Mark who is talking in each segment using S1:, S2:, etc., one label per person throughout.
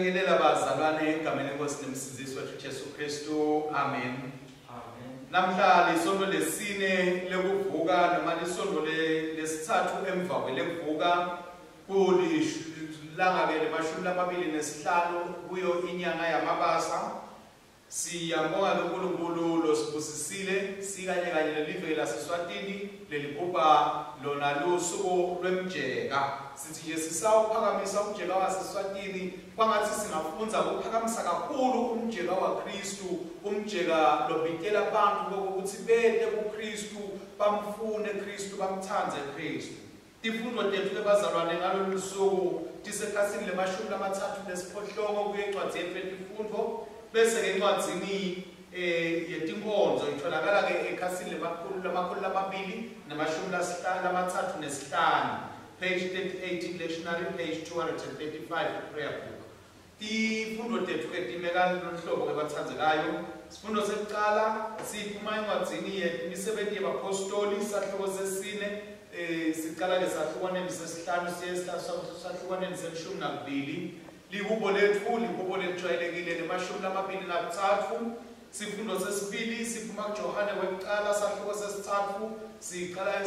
S1: Siyanibingelela bazalwane egameni lenkosi nemsindzisi wethu Jesu Kristu. Amen.
S2: Amen.
S1: Namhla lisonto lesine lekuvuka noma lisonto lesithathu emva kwelekuvuka kulilanga ke lemashumi lamabili nesihlanu kuyo inyanga yamabasa. Siyambonga ke uNkulunkulu losibusisile sikanye kanye nelive laseSwatini lelibhubha lona lusuku lwemjeka. Sithi nje sisawuphakamisa umjeka waseSwatini kwangathi singafundza ukuphakamisa kakhulu umjeka waKristu, umjeka lobitela abantu ukuthi bete kuKristu, bamfune Kristu, bamthandze Kristu. Tifundo tethu lebazalwane ngalolu suku tisekhasini lemashumi lamathathu nesiphohlongo kuye incwadi yethu yetifundo, bese ke encwadzini yetinkonzo itholakala ke ekhasini lemakhulu lamakhulu lamabili namashumi lamathathu nesihlanu, page 38 lectionary, page 235 prayer book. Tifundo tethu ke timeka lolu ke bathandzekayo. Sifundo sekucala siphuma encwadzini yemisebenzi yebapostoli sahluko sesine, sicala ke sahlukwaneni sesihlanu siye sahlukwaneni selishumi nakubili. Lihubo letfu lihubo lelijwayelekile lemashumi lamabili nakuthathu. Sifundo sesibili siphuma kuJohane wekucala sahluko sesithathu, sicala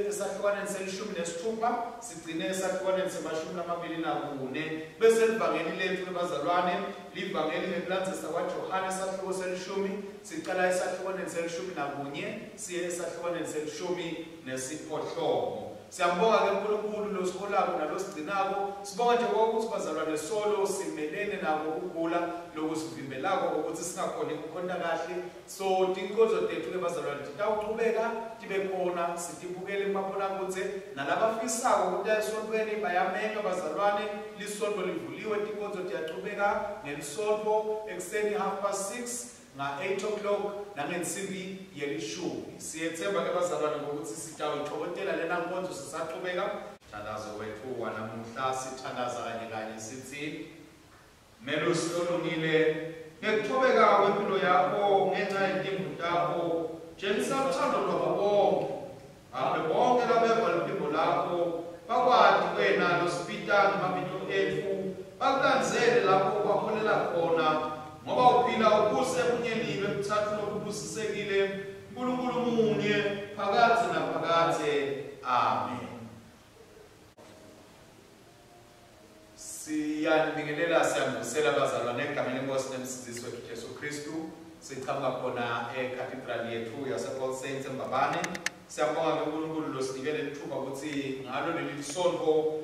S1: esahlukwaneni selishumi nesithupha sigcine esahlukwaneni semashumi lamabili nakune. Bese livangeli letfu lebazalwane livangeli ngekulandzisa kwaJohane sahluko selishumi, sicala esahlukwaneni selishumi nakunye siye esahlukwaneni selishumi nesiphohlongo. Siyambonga ke uNkulunkulu losiholako nalosigcinako. Sibonga nje ukuthi bazalwane solo simelene nako ukugula lokusivimbelako ukuthi singakhoni ukukhonta kahle. So tinkonzo tethu ke bazalwane titawuchubeka tibe khona, sitibukele kumabonakudze nalabafisako ukuya esontweni bayamenywa bazalwane. Lisonto livuliwe, tinkonzo tiyachubeka ngelisonto ekuseni 6:30 nga 8 o'clock nangensimbi yelishumi. Siyethemba ke bazalwane ngokuthi sitawuyithokotela lena nkonzo sisachubeka. Thandazo wethu wanamuhla sithandaza kanye kanye sithi: Melusi olungile, ngekuthobeka kwempilo yakho ngenxa yetimvu takho, tjengisa uthando lwabo bonke. Baphe bonke labeva liphimbo lakho, bakwati wena losibita ngemabito etfu, bakulandzele lapho ubaholela khona, ngoba uphila ubuse ebunyeni bebuthathu lobubusisekile, Nkulunkulu munye phakadze naphakadze. Amen. Siyanibingelela, siyanivusela bazalwane egameni lenkosi nemsindzisi wethu Jesu Kristu. Sichamuka khona ecathedral yethu yase All Saints eMbabane. Siyabonga ke uNkulunkulu losinike lelithuba ukuthi ngalo leli lisonto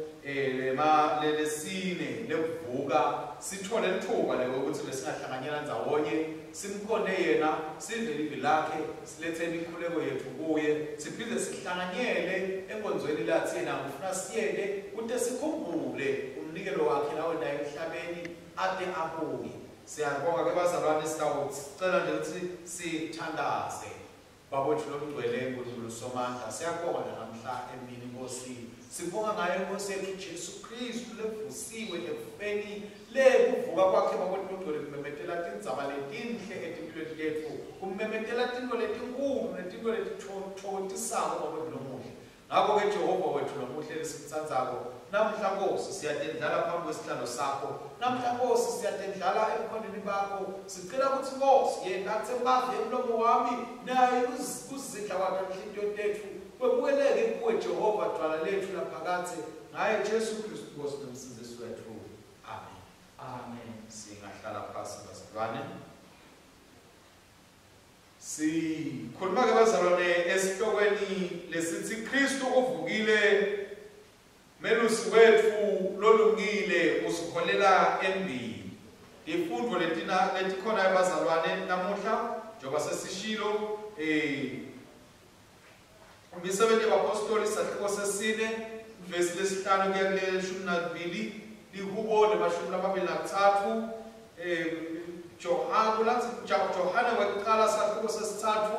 S1: lesine lekuvuka sithole lithuba lekuthi lesingahlanganyela ndzawonye simkhonde yena, sidle livi lakhe, silethe imikhuleko yethu kuye, siphinde sihlanganyele enkonzweni lathi yena ufuna siyele kute sikhumbule umnikelo wakhe lawenda emhlabeni ade abuye. Siyabonga ke bazalwane, sitawucela nje ukuthi sithandaze. Baba wethu longcwele Nkulunkulu Somandla, siyabonga namhla emini Nkosi. Sibonga ngayo Nkosi yethu Jesu Kristu levusiwe ekufeni, lekuvuka kwakhe Baba wethu longcwele kumemetela tindzaba letinhle etimpilweni tetfu, kumemetela tintfo letinkulu netintfo letithokotisako Baba wethu lomuhle. Ngakho ke Jehova wethu lomuhle lesimtsandzako, namhla Nkosi siyatendlala phambi kwesihlalo sakho, namhla Nkosi siyatendlala ebukhoneni bakho. Sicela ukuthi Nkosi yena athi emlomo wami naye kuzidla kwakhe inhliziyo tethu kwemukeleke kuwe Jehova dwala lethu laphakadze, ngaye Jesu Kristu Nkosi nomsindzisi wethu. Amen.
S2: Amen.
S1: Singahlala phasi bazalwane. Sikhuluma ke bazalwane esihlokweni lesithi Kristu uvukile, melusi wetfu lolungile usiholela embili. Tifundvo letikhona bazalwane namuhla njengoba sesishilo imisebenzi yabapostoli sahluko sesine vesi lesihlanu kuya kuleshumi nakubili, lihubo lemashumi lamabili nakuthathu, Johane wekucala sahluko sesithathu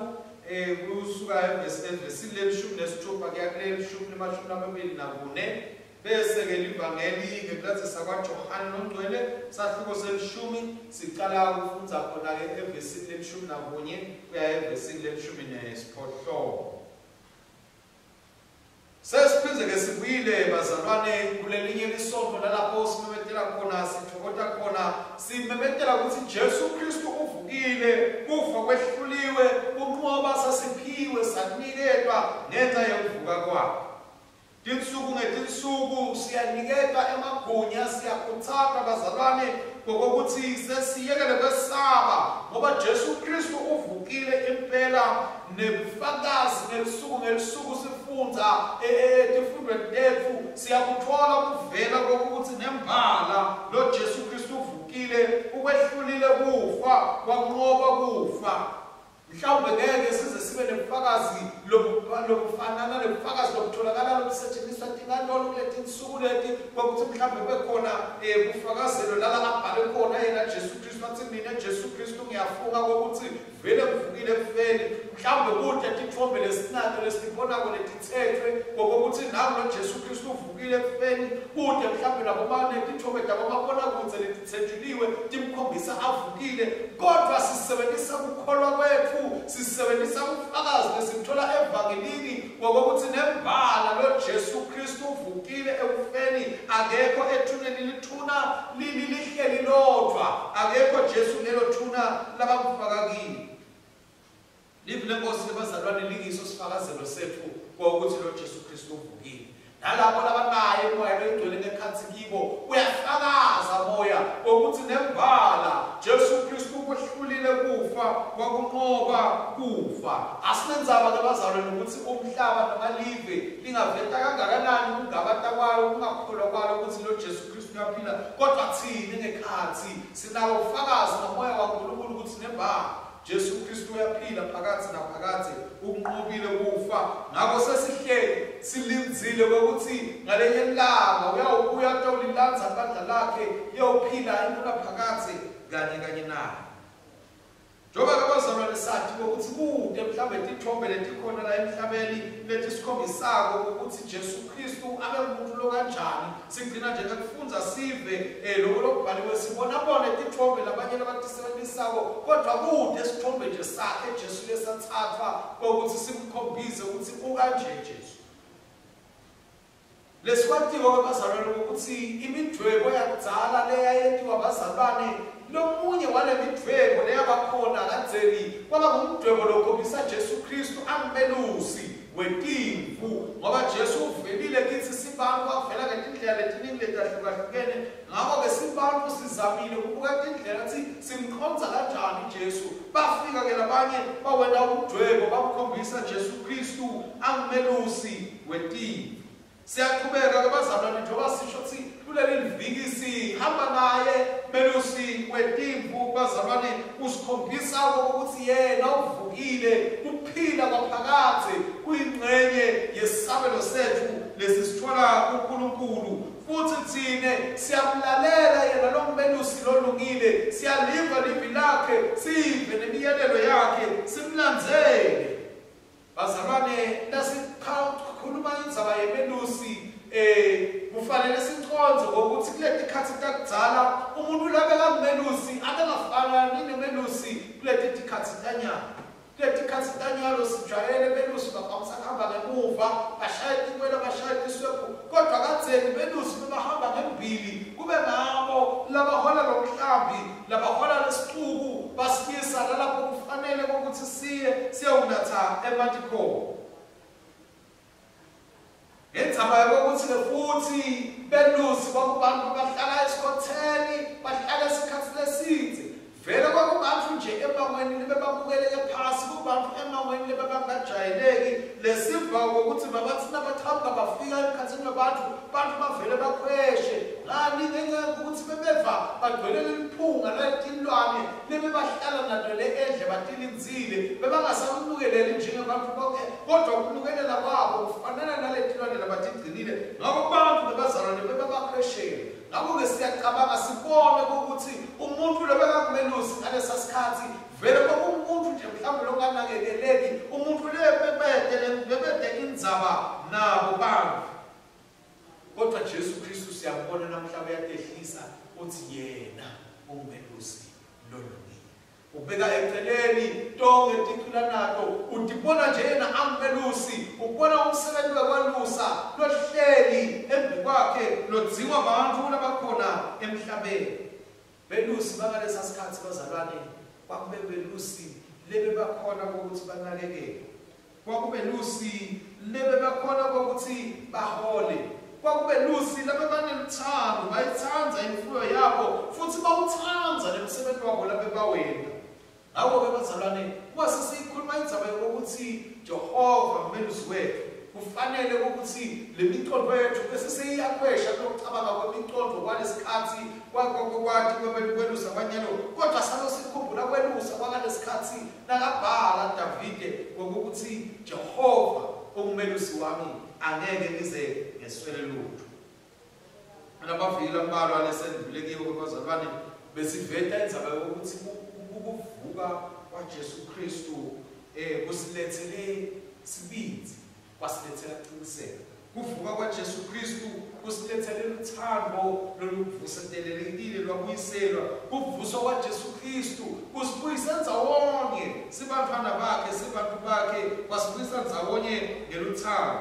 S1: kusuka evesini lelishumi nesithupha kuya kulelishumi lemashumi lamabili nakune. Bese ke livangeli ngekulandzisa kwaJohane longcwele sahluko selishumi sicala kufundza khona ke evesini lelishumi nakunye kuya evesini lelishumi nesiphohlongo. Sesiphindze ke sibuyile bazalwane kulelinye lisonto lalapho simemetela khona sithokote sithokoza khona simemetela ukuthi Jesu Kristu uvukile, kufa kwehluliwe, kunqoba sasiphiwe saniketwa ngenxa yokuvuka kwakhe. Tinsuku ngetinsuku siyaniketwa emagunya, siyakhuthazwa bazalwane ngokuthi sesiyekele kwesaba ngoba Jesu Kristu uvukile impela. Nebufakazi ngelisuku ngelisuku sifundza etifundweni tetfu siyakuthola kuvela kokuthi nembala lo Jesu Kristu uvukile, ukwehlulile kufa, wanqoba kufa. Mhlawumbe ngeke size sibe nebufakazi lobufanana nebufakazi lobutholakala lobusetshenziswa tinkantolo kuletinsuku leti, kwakuthi mhlawumbe kube khona bufakazelo lala abhale khona yena Jesu Kristu athi mina Jesu Kristu ngiyafunga kokuthi vele ngivukile ekufeni. Mhlawumbe kude titfombe lesinato lesibonako letithethwe ngokuthi naku lo Jesu Kristu uvukile ekufeni, kude mhlawumbe nabo banetitfombe tabomabonakudze letithetjuliwe timkhombisa avukile. Kodwa sisebenzisa kukholwa kwetfu, sisebenzisa ubufakazi lesibuthola evangelini ngokuthi nembala lo Jesu Kristu uvukile ekufeni, akekho ethuneni, lithuna lihleli lodwa, akekho Jesu lelo thuna labamfaka kilo. Livi lenkosi lebazalwane lingiso sifakazelo setfu ukuthi lo Jesu Kristu uvukile. Nalabo labanaye umoya loyingcwele ngekhatsi kibo uyafakaza moya ukuthi nembala Jesu Kristu ukwehlulile kufa, wakunqoba kufa. Asinendzaba ke bazalwane ukuthi umhlaba noma live lingaveta kangakanani kungabata kwalo, kungakholwa kwalo ukuthi lo Jesu Kristu uyaphila, kodwa thina ngekhatsi sinawo ubufakazi ngomoya waNkulunkulu ukuthi nembala Jesu Kristu uyaphila phakathi naphakathi, ukunqobile kufa. Ngakho sesihleli silindzile ukuthi ngalenye ilanga uyawubuya atewulilandza ibandla lakhe liyawuphila ingunaphakadze kanye kanye naye. Njengoba ke bazalwane sathi ukuthi kude mhlawumbe tithombe letikhona la emhlabeni letisikhombisako ukuthi Jesu Kristu abe ngumuntu lo kanjani, sigcina nje ngekufundza sive lokho lokubhaliwe, sibona bona tithombe labanye labatisebenzisako, kodwa kude sithombe nje sakhe Jesu lesathathwa ukuthi simkhombise ukuthi ukanje Jesu. Lesikwatiwa kwabazalwane ukuthi imidwebo yakudzala leyayentiwa bazalwane, lomunye wale midwebo leyabakhona kadzeni kwaba ngumdwebo lokhombisa Jesu Kristu angumelusi wetimvu, ngoba Jesu uvelile kithi sibantu wavela ngetindlela letiningi letahlukahlukene. Ngakho-ke sibantu sizamile ukubuka tindlela thi simkhonza kanjani Jesu. Bafika-ke labanye bawenta umdwebo bamkhombisa Jesu Kristu angumelusi wetimvu. Siyaqhubeka ke bazalwane njengoba sisho ukuthi kuleli liviki sihamba naye melusi wetimvu bazalwane, usikhombisa ukuthi yena uvukile, kuphila kwaphakadze kuyingxenye yesabelo sethu lesisithola kuNkulunkulu. Futhi thine siyamlalela yena lo melusi lolungile, siyaliva livi lakhe, sive nemiyalelo yakhe, simlandzele. Bazalwane, nasikhuluma indzaba yemelusi kufanele siconze ngokuthi kuleti tikhatsi takudzala umuntu labekangumelusi abengafanani nemelusi kuleti tikhatsi tanyalo. Kuleti tikhatsi tanyalo sijwayele belusi bavamisa kuhamba ngemuva, bashaye tinkwela, bashaye tiswephu, kodwa kadzeni belusi bebahamba ngembili, kube ngabo labahola lo mhlambi, labahola lesicuku, basiyisa nalapho kufanele ukuthi siye siyewunatha emanti khona. Ngendzaba yokuthi futhi belusi kwakubantu bahlala esikhotheni, bahlala isikhathi lesidze. Vele kwakubantu nje emangweni lebebabukeleke phasi, kubantu emangweni lebebangajayeleki. Lesiva ngokuthi babathi nabaqhamuka bafika emkhathini wabantu, bantu bavele bakhweshe. Ngani? Ngenxa yokuthi bebeva bagcwele leliphunga laletilwane lebebahlala nato le endle batilindzile, bebangasakunukeleli njengebantu bonke, kodwa ukunukelela kwabo kufanana naletilwane labatigcinile. Ngakho bantu bebazalwane bebabakhweshela. Ngakho-ke siyacabanga sibone ukuthi umuntu lobekangumelusi ngalesa sikhathi vele kwakungumuntu nje mhlawumbe longanakekeleki, umuntu lebebede indzaba nabo bantu. Kodwa Jesu Kristu siyambona namhla uyatehlisa, uthi yena ungumelusi lolungile. Ubeka eceleni tonke ticula nato, utibona nje yena angumelusi, ubona umsebenzi wekwalusa lohleli embi kwakhe lodziwa bantfu labakhona emhlabeni. Belusi bangalesa sikhathi bazalwane kwakube belusi lebe bakhona ukuthi banakekele. Kwakubelusi lebe bakhona ukuthi bahole. Kwakubelusi laba baneluthando, bayithanda imfuyo yabo futhi bawuthanda nemsebenzi wabo labe bawenda. Ngakho-ke bazalwane, kwase siyikhuluma indzaba yokuthi Jehova umelusi wethu, kufanele ukuthi le miqondo yethu bese seyiyakhwesha kulokucabanga kwemiqondo kwalesikhathi kwathi kwelusa kwanyalo, kodwa salo sikhumbula kwelusa kwangalesikhathi nakabhala Davide ngokuthi Jehova ungumelusi wami, angeke ngize ngeswele lutho. Nabaviki lambalwa lesendlule kiwo bazalwane besiveta indzaba yokuthi ukuvuka kwaJesu Kristu kusilethele sibindzi, kwasilethela qiniseko. Kuvuka kwaJesu Kristu kusilethele luthando loluvusetelekile lwabuyiselwa. Kuvuswa kwaJesu Kristu kusibuyisa ndzawonye sibantwana bakhe, sibantu bakhe, kwasibuyisa ndzawonye ngeluthando.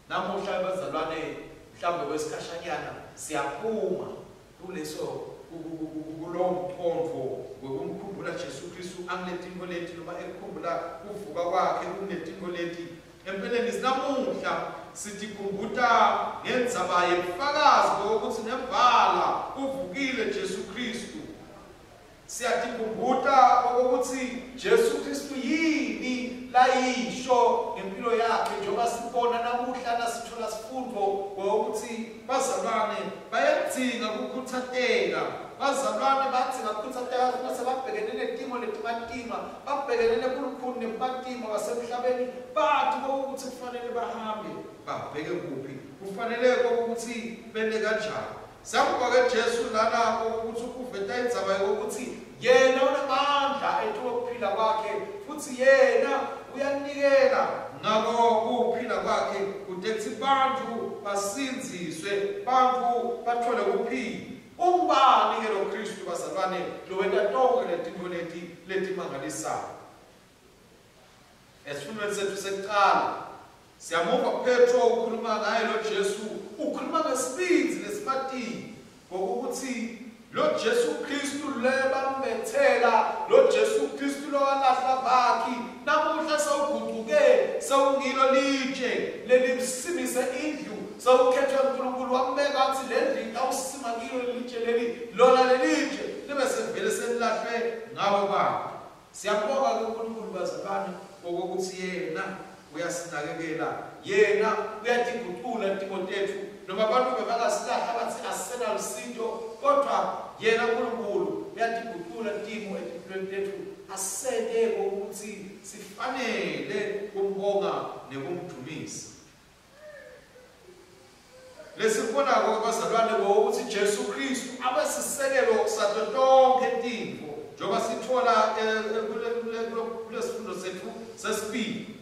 S1: Namuhla bazalwane mhlawumbe kwesikhashanyana siyaphuma kuleso kulowo mqondo wekumkhumbula Jesu Kristu angiletintfo leti noma ekukhumbula kuvuka kwakhe kuletintfo leti. Empeleni sinamuhla sitikhumbuta ngendzaba yebufakazi bokuthi nembala uvukile Jesu Kristu. Siyatikhumbuta ukuthi Jesu Kristu yini layisho ngempilo yakhe, njengoba sibona namuhla nasithola sifundo ukuthi bazalwane bayadzinga ukukhuthazeka, bazalwane badzinga ukukhuthazeka uma sebabhekene netimo letimatima, babhekene nebulukhuni nebumatima basemhlabeni, bathi ukuthi kufanele bahambe babheke kuphi, kufanele ukuthi bente kanjani. Siyambonga Jesu lana ukuthi uveta indzaba yokuthi yena unamandla etukuphila kwakhe futhi yena uyanikela ngako ukuphila kwakhe kuthi bantu basindziswe, bantu bathole ukuphila. Ungubani ke lo Kristu bazalwane lowenta tonke letintfo leti letimangalisayo? Esifundweni sethu sekuqala siyamuva Petro ukhuluma ngaye lo Jesu, ukhuluma ngesibindzi lesimatini ngokuthi lo Jesu Kristu lebambethela, lo Jesu Kristu lowalahla bakhi namuhla sewuguquke, sewungilo litshe lelisimise indlu, sewukhethwe uNkulunkulu wambeka wathi le ndlu itawusima kilo lelitshe leli, lona lelitshe libe sevele selilahlwe ngabo bantu. Siyabonga kuNkulunkulu bazalwane ngokuthi yena uyasinakekela, yena uyatiguqula timo tethu, noma abantu bebangasilahla bathi asisenalusito, kodwa yena uNkulunkulu uyatiguqula timo etimpilweni tethu, asente ukuthi sifanele kumbonga nekumdumisa. Lesikubonako bazalwane ukuthi Jesu Kristu abe sisekelo sato tonke tintfo, njengoba sithola kulesifundo sethu sesibili.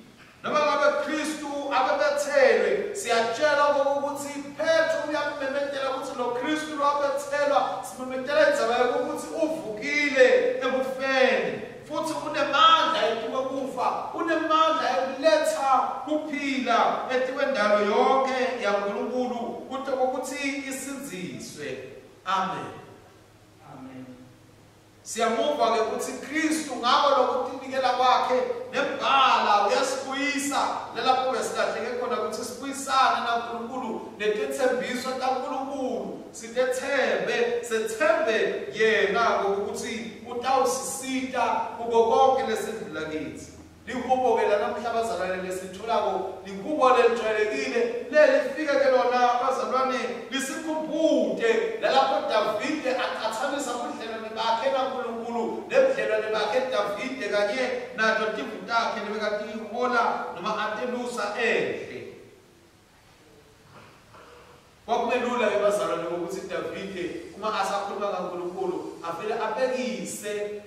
S1: Noma ngabe Kristu abebethelwe, siyatshela ukuthi Petro uyakumemetela ukuthi lo Kristu lwabethelwa, simemetela indzaba yokuthi uvukile ekufeni futhi unemandla etikwekufa, unemandla ekuletha kuphila etikwendalo yonke yaNkulunkulu kuthi ukuthi isindziswe. Amen.
S2: Amen.
S1: Siyamuva ke ukuthi Kristu ngako lokutinikela kwakhe nembala uyasibuyisa lapho besilahleke khona ukuthi sibuyisane naNkulunkulu netethembiso taNkulunkulu, sitethembe, sethembe yena ngokuthi utawusisita kuko konke lesindlula kithi. Lihubo ke lanamhla bazalwane lesitholako, lihubo lelijwayelekile lelifika ke lona bazalwane lisikhumbute lalapho Davide aqhathanisa ubudlelwane bakhe naNkulunkulu nebudlelwane bakhe Davide kanye nato timvu takhe lebekatihola noma atelusa enhle. Kwakumelula ke bazalwane ukuthi Davide uma asakhuluma ngaNkulunkulu avele abekise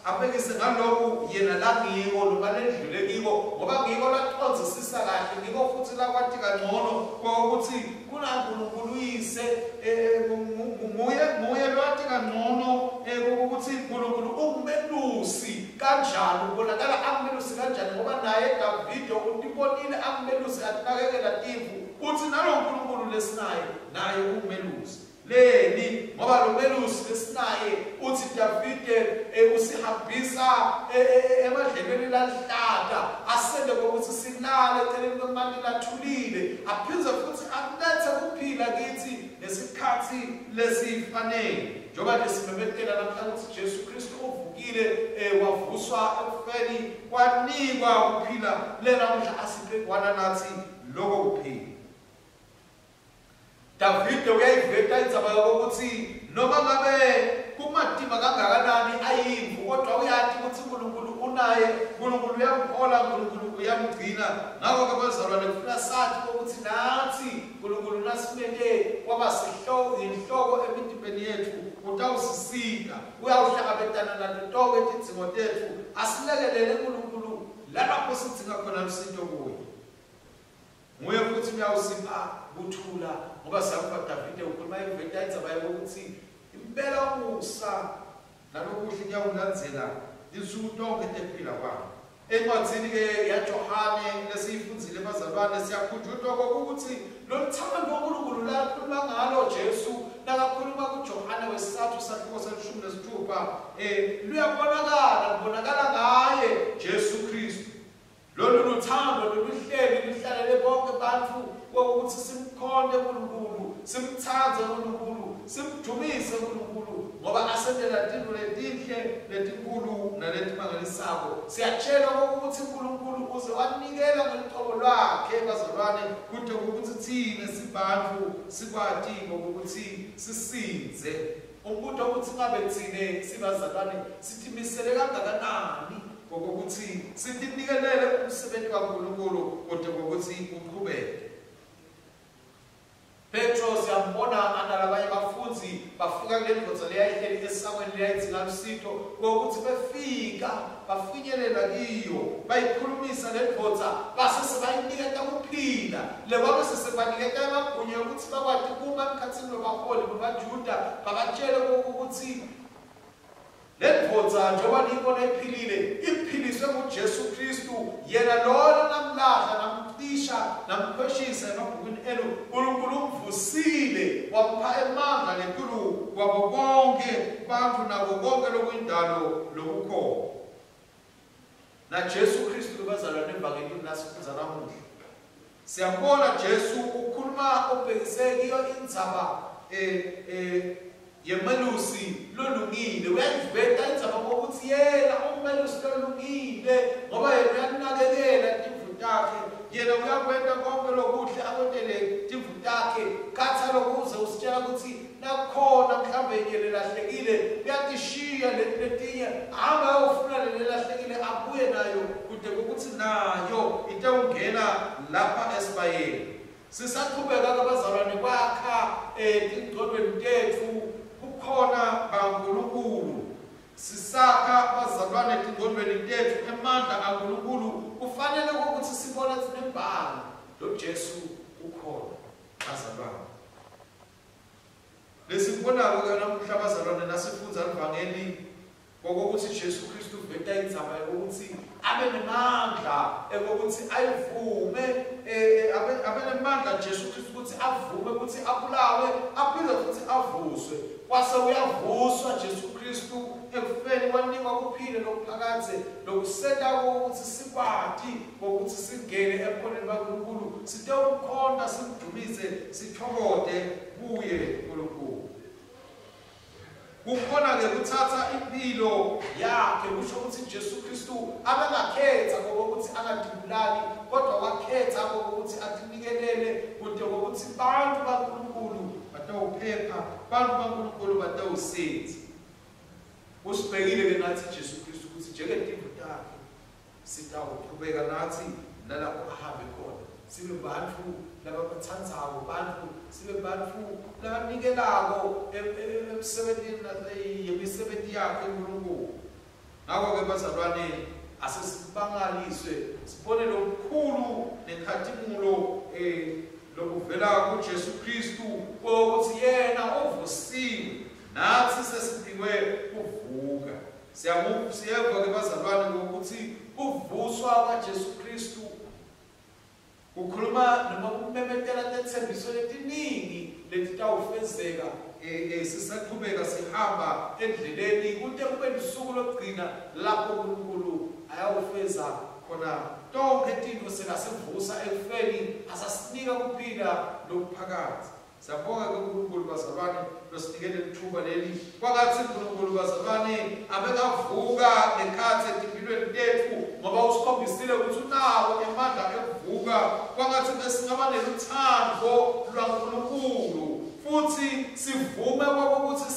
S1: abekise ngalokhu yena langiko noma lendlule kiko, ngoba ngiko laqondzisisa kahle, ngiko futhi lakwati kangcono ukuthi kunaNkulunkulu uyise, nguye lwati kangcono ukuthi uNkulunkulu ungumelusi kanjani, ubonakala angumelusi kanjani, ngoba naye Davide utibonile angumelusi atinakekela timvu, uthi nalo uNkulunkulu lesinaye naye ungumelusi. Leni ngoba lo melusi lesinaye uthi Davide usihambisa emadlelweni lahlata asende ukuthi silale eceleni kwemanti lathulile aphindze futhi akulethe kuphila kithi ngesikhathi lesifanele. Njengoba nje simemetela namhla ukuthi Jesu Kristu uvukile wavuswa ekufeni kwanikwa kuphila lenamuhla asiphe kwana nathi lokho kuphila. Davide uyayiveta indzaba yokuthi noma ngabe kumatima kangakanani ayimvu kodwa uyati ukuthi uNkulunkulu unaye, uNkulunkulu uyamhola, uNkulunkulu uyamgcina. Ngakho-ke bazalwane kufuna sathi ukuthi nathi uNkulunkulu nasimele kwaba sihloko inhloko emitimbeni yethu utawusisita, uyawuhlangabetana nato tonke tidzingo tethu, asilekelele uNkulunkulu lapho sidzinga khona lusito kuye. Nguye futhi uyawusipha kuthula ngoba siyamva Davide ukhuluma iveta indzaba yokuthi impela umusa nalokuhle kuyawulandzela tinsuku tonke tekuphila kwami. Encwadzini-ke yaJohane lesiyifundzile bazalwane siyakhunjutwa kokuthi loluthando uNkulunkulu lakhuluma ngalo Jesu nakakhuluma kuJohane wesithathu sahluko se-16 luyabonakala kubonakala ngaye Jesu Kristu. Lolu luthando loluhleli luhlalele bonke bantu ukuthi simkhonte uNkulunkulu, simtsandze uNkulunkulu, simdumise uNkulunkulu ngoba asentela tintfo letinhle letinkulu naletimangalisako. Siyatshelwa ukuthi uNkulunkulu uze wanikela ngelucobo lwakhe bazalwane kude ukuthi thine sibantu sikwati ngokuthi sisindze. Umbuto ukuthi ngabe thine sibazalwane sitimisele kangakanani ngokuthi sitinikelele umsebenzi kaNkulunkulu kude ngokuthi uqhubeke. Petro siyambona analabanye bafundzi bafika kule ndvodza leyayihleli esangweni leyayidzinga lusito ngokuthi befika bafinyelela kiyo bayikhulumisa le ndvodza base sebayiniketa kuphila lekwabe sesebaniketa emagunya ukuthi bakwati kuma emkhatsini webaholi babaJuda babatshele ukuthi le ndvodza njengoba niyibona iphilile iphiliswe nguJesu Kristu yena loyo namlahla namcisha namkhweshisa emabhukwini enu uNkulunkulu umvusile wampha emandla ngetulu kwabo bonke bantfu nabo bonke lokuyindalo lokukhona. Na Jesu Kristu bazalwane evangelini nasifundza namuhla siyabona Jesu ukhuluma ubhekise kiyo indzaba yemelusi lolungile. Uyayiveta indzaba ngokuthi yena umelusi lolungile ngoba yena uyanakekela timvu takhe, yena uyakwenta konke lokuhle akwentele timvu takhe. Katha lokuze usitshela ukuthi nakhona mhlambe yena lelahlekile uyatishiya leti letinye hamba ayofuna lelahlekile abuye nayo kude kokuthi nayo itawungena lapha esibayeni. Sisaqhubeka abazalwane kwakha etingcondweni tetfu kukhona baNkulunkulu. Sisakha bazalwane etingcondweni tetfu emandla aNkulunkulu kufanele ukuthi sibone sinembala lo Jesu ukhona bazalwane. Lesikubonako ke namuhla bazalwane nasifundza ivangeli ngokuthi Jesu Kristu uveta indzaba yokuthi abe nemandla ekokuthi ayivume abe nemandla Jesu Kristu ukuthi avume ukuthi abulawe aphinde futhi avuswe. Kwase uyavuswa Jesu Kristu ekufeni wanikwa kuphila lokuphakadze lokusenta ukuthi sikwati ngokuthi singene ebukhoneni baNkulunkulu sitewukhonta simdumise sithokote kuye uNkulunkulu. Kukhona-ke kuthatha impilo yakhe kusho ukuthi Jesu Kristu abengakhetha ngokuthi angadibulali kodwa wakhetha ngokuthi atinikelele kude ngokuthi bantu baNkulunkulu batawuphepha, bantu baNkulunkulu batawusinza. Usibhekile-ke nathi Jesu Kristu ukuthi njengetimvu takhe sitawuqhubeka nathi nalapho ahambe khona sibe bantu lababathandzako, bantu sibe bantu labanikelako emsebentini yemisebenti yakhe uNkulunkulu. Ngakho-ke bazalwane asesibangaliswe sibone lokukhulu nenkhatimulo lokuvela kuJesu Kristu ukuthi yena uvusiwe nathi sesiphiwe kuvuka. Siyeva-ke bazalwane ngokuthi kuvuswa kwaJesu Kristu kukhuluma noma kumemetela tethembiso letiningi letitawufezeka Sisaqhubeka sihamba endleleni kute kube lusuku lokugcina lapho uNkulunkulu ayawufeza khona tonke tintfo sekasivusa ekufeni asasinika kuphila lokuphakadze. Siyabonga ke uNkulunkulu bazalwane losinikele lithuba leli. Kwangatsi uNkulunkulu bazalwane abekavuka ngekhatsi etimpilweni tetfu ngoba usikhombisile ukuthi unawo emandla ekuvuka. Kwangatsi besingaba nelutsandvo lwaNkulunkulu futhi sivume ukuthi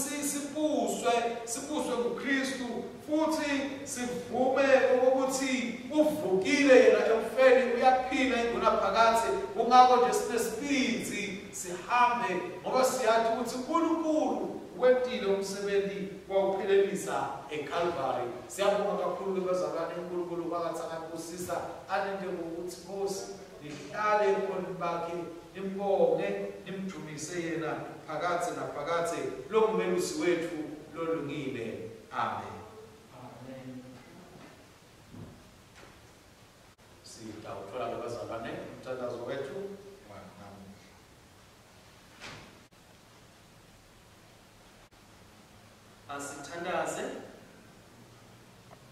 S1: sibuswe nguKristu futhi sivume ukuthi uvukile yena ekufeni uyaphila ingunaphakadze. Kungako nje sinesibindzi sihambe ngoba siyathi ukuthi uNkulunkulu wentile umsebenzi wawuphelelisa eCalvary. Siyabonga kakhulu ke bazalwane, uNkulunkulu kwangatsi anganibusisa anente ngokuthi Nkosi nihlale ebukhoneni bakhe nimbonge nimdumise yena phakadze naphakadze longumelusi wetfu lolungile. Amen.
S2: Amen.
S1: Sitawuthola ke bazalwane umthandazo wethu wanamuhla.
S2: Asithandaze.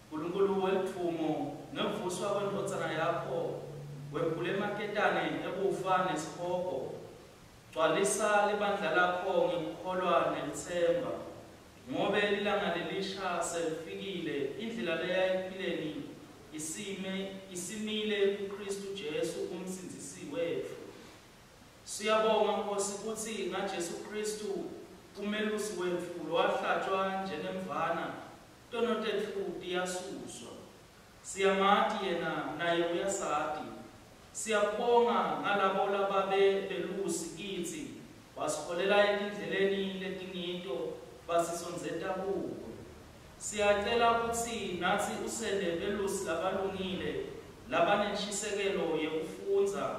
S2: Nkulunkulu welithumo ngevuswa kwendvodzana yakho wephule emaketane ekufa nesihogo. Gcwalisa libandla lakho ngekukholwa nelitsemba, ngobe lilanga lelisha selifikile, indlela leya ekuphileni isimile kuKristu Jesu umsindzisi wetfu. Siyabonga Nkosi kutsi ngaJesu Kristu umelusi wetfu lowahlatshwa njengemvana tono tetfu tiyasuswa. Siyamati yena naye uyasati. Siyabonga ngalabo lababe belusi kitsi basiholela etindleleni letingito basisondzeta kuwe. Siyacela kutsi natsi usende belusi labalungile labanenshisekelo yekufundza,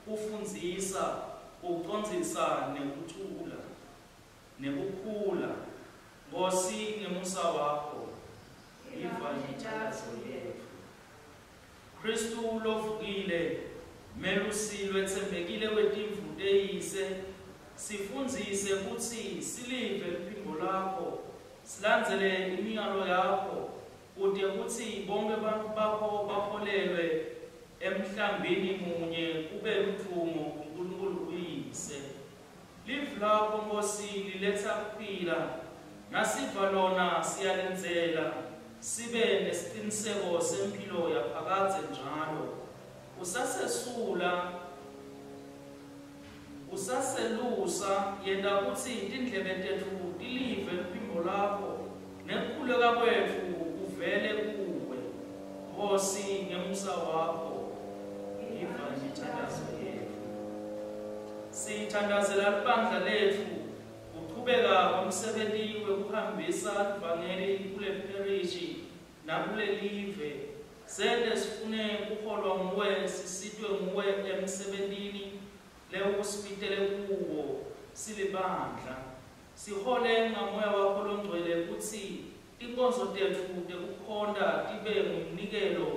S2: kufundzisa, kucondzisa nekuthula nekukhula. Nkosi ngemusa wakho iva imithandazo yetfu. Kristu lovukile, melusi lwetsembekile wetimvu teyise, sifundzise kutsi silive liphimbo lakho, silandzele imiyalo yakho, kute kutsi bonke bantfu bakho baholelwe emhlambini munye kube ludvumo kuNkulunkulu uyise. Livi lakho Nkosi liletsa kuphila, nasiva lona siyalindzela sibe nesiciniseko semphilo yaphakadze njalo. Usaselusa yenta kutsi tindlebe tetfu tilive liphimbo lakho nekukhuleka kwetfu kuvele kuwe. Nkosi ngemusa wakho iva imithandazo yetfu. Sithandazela libandla letfu kuchubeka kwemsebenti wekuhambisa livangeli kule pherishi nakulelive. Sente sifune kuholwa nguwe, sisitwe nguwe emsebentini lewusibitele kuwo silibandla. Sihole ngamoya wakho longcwele kutsi tinkonzo tetfu tekukhonta tibe ngumnikelo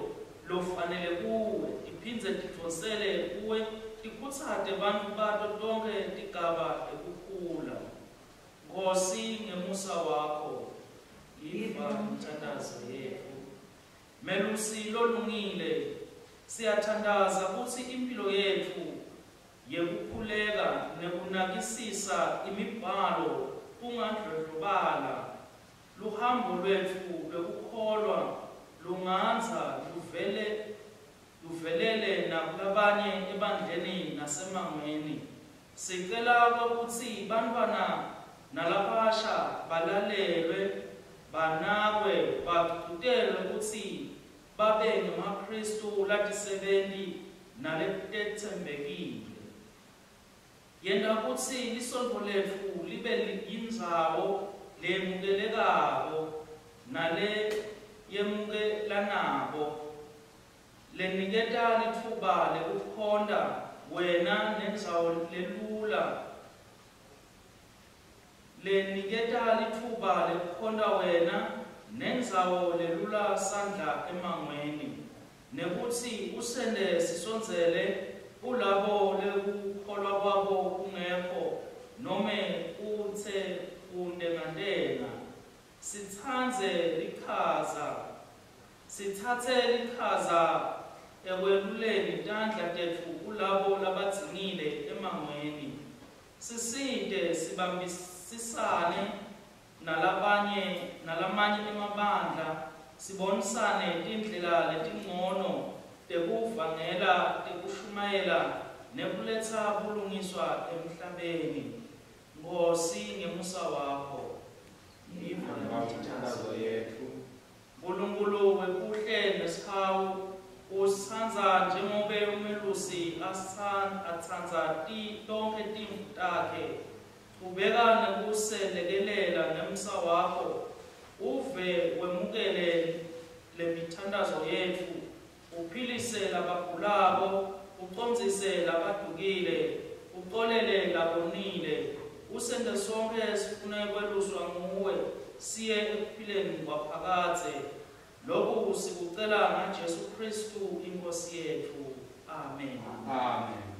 S2: lofanele kuwe, tiphindze tidvonsele kuwe, tikhutsate bantfu bato tonkhe tigaba tekukhula. Nkosi ngemusa wakho iva imithandazo yetfu. Melusi lolungile, siyathandaza kutsi impilo yetfu yekukhuleka nekunakisisa imibhalo kungadlondlobala. Luhambo lwetfu lwekukholwa lungandza luvelele nakulabanye ebandleni nasemangweni. Sicela kwekutsi bantfwana nalabasha balalelwe, banakwe, bagcugcutelwe kutsi babe ngemaKristu latisebenti naletetsembekile. Yenta kutsi lisontfo letfu libe yindzawo leyemukelekako naleyemukelanako, leniketa litfuba lekukhonta wena nendzawo lelula, leniketa litfuba lekukhonta wena nendzawo lelula sandla emangweni, nekutsi usende sisondzele kulabo lekukholwa kwabo kungekho nome kutse kuntengantenga. Sitsandze lichaza sitsatse lichaza ekweluleni tandla tetfu kulabo labadzingile emangweni. Sisite sibambisisane nalabanye nalamanye emabandla, sibonisane tindlela letincono tekuvangela, tekushumayela nekuletsa bulungiswa emhlabeni. Nkhosi, ngemusa wakho yiva
S1: Imithandazo yetfu.
S2: Nkulunkulu webuhle nesihawu, usitsandza njengobe umelusi atsandza tonkhe timvu takhe. Chubeka nekuselekelela ngemsa wakho, uve wemukele lemithandazo yetfu, uphilise labagulako, ucondzise labadukile, ucolele labonile, usente sonkhe sifune kweluswa nguwe, siye ekuphileni kwaphakadze. Lokhu sikucela ngaJesu Kristu iNkosi yetfu. Amen.
S1: Amen.